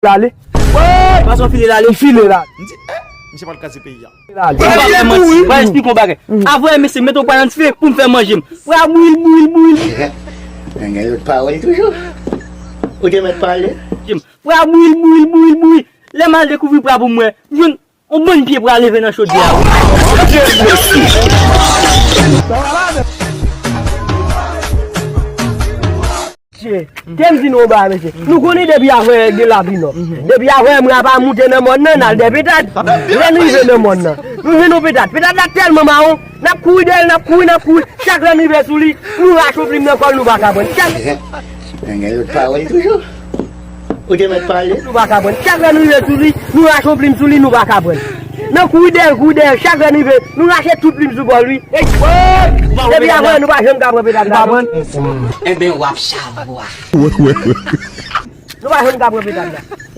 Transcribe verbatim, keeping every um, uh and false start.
L ale. Wi! Pase w file l ale. Li file l ale. M di, eh, misye pral kraze peyi a. L ale. Mwen pa fè manti. Mwen esplike yon bagay. Avan mesye mete w pral nan dife pou m fè manje m. Pral bouyi l, bouyi l, bouyi l. Nan gen lòt pawòl toujou. Ou te mèt pale. Pral bouyi l, bouyi l, bouyi l, bouyi. Lè m al dekouvri pral pou mwen. Youn, yon bann pye pral leve nan chodyè a. Mesye. Mesye, te m di nou yon bagay, mesye. Nou konnen depi avè gen lavi nò. Depi avè mwen ap moute nan mòn nan, n al dèyè petad. Lè n rive nan mòn nan, nou jwenn yon petad. Petad la tèlman mawon, n ap kouri dèyè l, n ap kouri, n ap kouri. Chak lè n rive sou li, nou rache yon plim nan kò l, nou pa ka pran l. Chak Nan gen lòt pawòl toujou. Ou te mèt pale. Nou pa ka pran l. Chak lè n rive sou li, nou rache yon plim sou li, nou pa ka pran l. Nan kouri dèyè l, kouri dèyè l, chak lè n rive, nou rache tout plim sou kò l, wi. Depi avè nou pa janm ka pran petad la, non. Enben, w ap chavwa. Nou pa janm ka pran petad la.